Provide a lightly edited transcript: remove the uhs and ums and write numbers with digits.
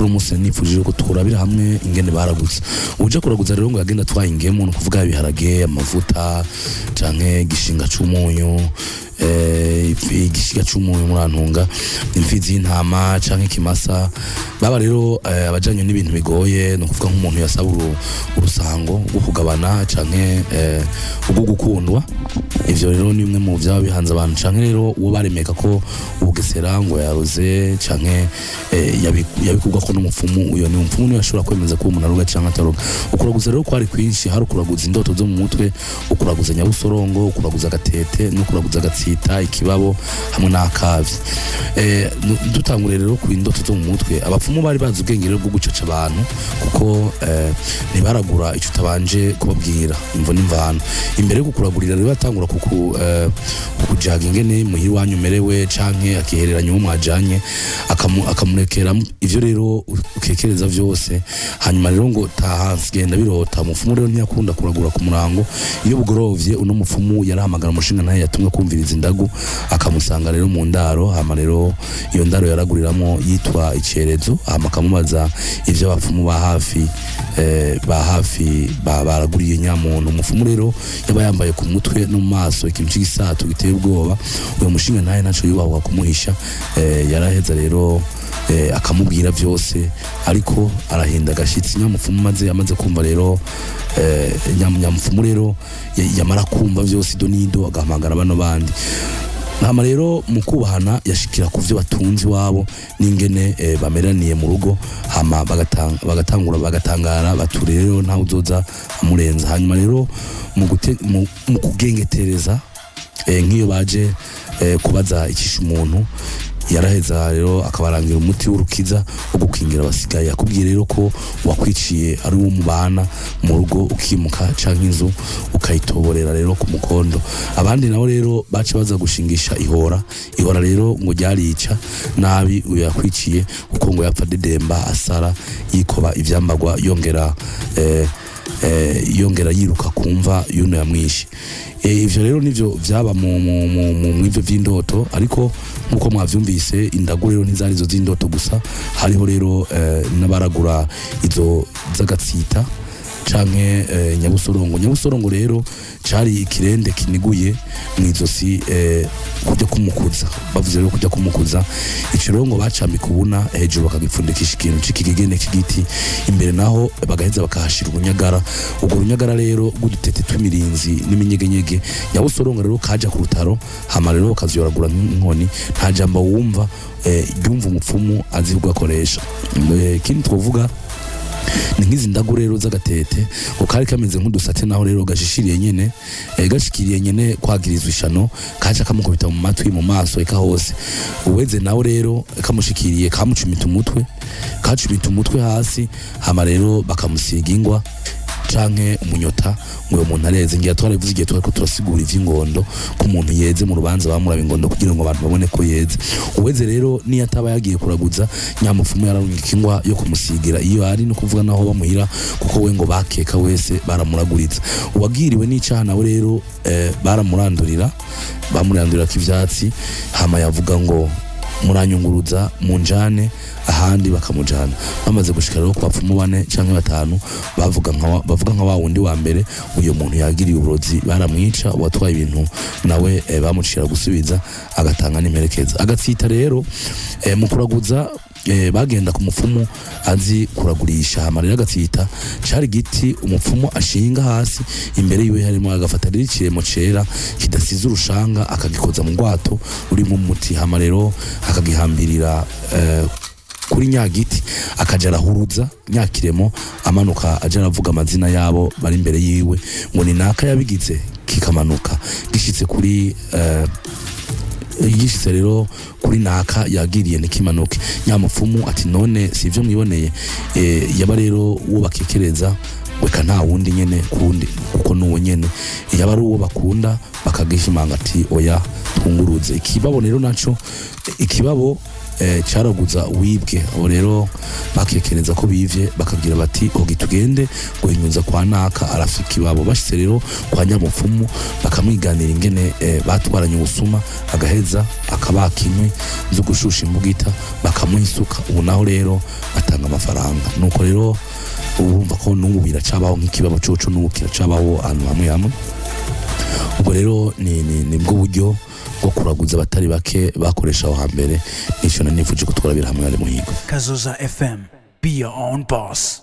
Kuri uno munsi nifuje ko turabira hamwe ingene baraguza. Uja kuraguza rero ngo yagenda atwaye ingemu, ni ukuvuga ibiharage, amavuta canke igishinga c'umunyu, igishiga c'umunyu, murantunga, imfizi y'intama canke ikimasa. Baba rero abajanye n'ibintu bigoye, ni ukuvuga nk'umuntu yasaba urusango rwo kugabana canke urwo gukundwa. Ivyo rero ni bimwe mu vyaba bihanze abantu, canke rero uwo baremeka ko ubugesera ngo yaroze canke yabikugwa ko n'umupfumu. Uyo ni umupfumu, niwe ashobora kwemeza ko umuntu aroga canke ataroga. Ukuraguza rero kwari kwinshi: hari ukuraguza indoto zo mu mutwe, ukuraguza nyabusorongo, ukuraguza agatete no kuraguza agatsita, ikibabo hamwe n'akavyi. Dutanguriye rero ku indoto zo mu mutwe, abapfumu bari bazi ubwenge rero bwo gucaca abantu, kuko ntibaragura ico utabanje kubabwira imvo n'imvano. Imbere yo kukuragurira rero batangura kukujaga ingene muhira iwanyu umerewe, canke akihereranya uwo mwajanye, akamurekera ivyo rero ukekereza vyose. Hanyuma rero ngo taha, genda birota. Umupfumu rero ntiyakunda kuragura ku murango. Iyo bugorovye, uno mupfumu yarahamagara umushinga ntaye yatumwe kumviriza indagu, akamusanga rero mu ndaro. Hama rero iyo ndaro yaraguriramwo yitwa icerezo. Hama akamubaza ivyo abapfumu ba hafi baraguriye nyamuntu. Umupfumu rero yaba yambaye ku mutwe no mu maso ikintu c'igisato giteye ubwoba. Uyo mushinga ntaye ntaco yubahwa kumuhisha. Yaraheza rero akamubwira vyose, ariko arahinda agashitsi nyamupfumu. Maze amaze kumva rero, nyamupfumu rero yamara kumva vyose ido nido, agahamagara bano bandi. Hama rero mu kubahana yashikira ku vyo batunze iwabo n'ingene bameraniye mu rugo. Hama bagatangura bagatangara, bature rero ntawe uzoza amurenza. Hanyuma rero mu kugengetereza, nk'iyo baje kubaza icisha umuntu, yaraheza rero akabarangira umuti w'urukiza wo gukingira abasigaye. Akubwiye rero ko wakwiciye ari uwo mubana mu rugo, ukimuka canke inzu ukayitoborera rero ku mukondo. Abandi nabo rero baca baza gushingisha ihora. Ihora rero ngo ryarica nabi uyu yakwiciye, kuko ngo yapfa dedemba, asara, yikoba ivyambagwa, yongera yongera yiruka kumva yuno yamwishe. Ivyo rero nivyo vyaba mu mu mu mu mw'ivyo vy'indoto. Ariko nkuko mwavyumvise, indagu rero ntizari izo z'indoto gusa, hariho rero n'abaragura izo z'agatsita canke nyabusorongo. Nyabusorongo rero cari ikirende kiniguye mw'izosi, kujya kumukuza. Bavuze rero kujya kumukuza, ico rero ngo bacambika ubuna hejuru, bakagipfundikisha ikintu c'ikigegene c'igiti, imbere naho bagaheza bakahashira urunyagara. Urwo runyagara rero rw'udutete tw'imirinzi n'iminyegenyege. Nyabusorongo rero kaja ku rutaro, hama rero bakaziyoragura nk'inkoni. Nta jambo wumva, ryumva umupfumu azi kugakoresha. Ikindi twovuga ni nk'izi ndagu rero z'agatete, ngo kari kameze nk'udusate, naho rero gashishiriye nyene, gashikiriye nyene kwagirizwa ishano, kaca kamukubita mu matwi, mu maso, eka hose. Uweze nawe rero kamushikiriye, kamucumita umutwe, kacumita umutwe hasi. Hama rero bakamusiga ingwa canke umunyota, ngo uyo muntu areze. Ngira twarabivuze igihe twariko turasigura ivy'ingondo, ko umuntu yeze mu rubanza bamuraba ingondo kugira ngo abantu babone ko yeze. Uweze rero niyo ataba yagiye kuraguza, nyamupfumu yararungika ingwa yo kumusigira iyo ari, no kuvuga naho bamuhira, kuko we ngo bakeka wese baramuraguriza. Uwagiriwe n'icaha nawe rero baramurandurira, bamurandurira ko ivyatsi. Hama yavuga ngo muranyunguruza munjane ahandi, bakamujana. Bamaze gushika rero ku bapfumu bane canke batanu, bavuga nka wa wundi wa mbere, uyo muntu yagiriye uburozi, baramwica. Uwatwaye ibintu nawe bamucira gusubiza, agatanga n'imperekeza. Agatsita rero, mu kuraguza, bagenda ku mupfumu azi kuragurisha. Hama rero agatsita cari igiti umupfumu ashinga hasi, imbere yiwe harimo, agafata rero ikiremo cera kidasize urushanga, akagikoza mu rwato rurimo umuti. Hama rero akagihambirira kuri nyagiti, akaja arahuruza nyakiremo, amanuka aja aravuga amazina yabo bari imbere yiwe, ngo ni naka yabigize. Kikamanuka gishitse kuri gishitse rero kuri naka yagiriye, ntikimanuke. Nyamupfumu ati: "None si ivyo mwiboneye?" Yaba rero uwo bakekereza, weka nta wundi nyene kundi, kuko nuwo nyene. Yaba ari uwo bakunda, bakagishimanga ati: "Oya, twunguruze." Ikibabo rero naco, ikibabo Caraguza wibwe. Abo rero bakekereza ko bivye, bakagira bati: "Ogi tugende guhinyuza kwa naka, arafika ikibabo." Bashitse rero kwa nyamupfumu, bakamwiganira ingene batwaranye ubusuma, agaheza akabaka inkwi zo gushusha imbugita, bakamuha isuka. Ubu naho rero batanga amafaranga. Nuko rero urumva ko n'ubu biracabaho, nk'ikibabo coco n'ubu kiracabaho ahantu hamwe hamwe. Ubwo rero ni bwo buryo bwo kuraguza abatari bake bakoresha aho hambere. Nico nari nifuje ko tworabira hamwe ari muhigo. Kazoza FM. Be your own boss.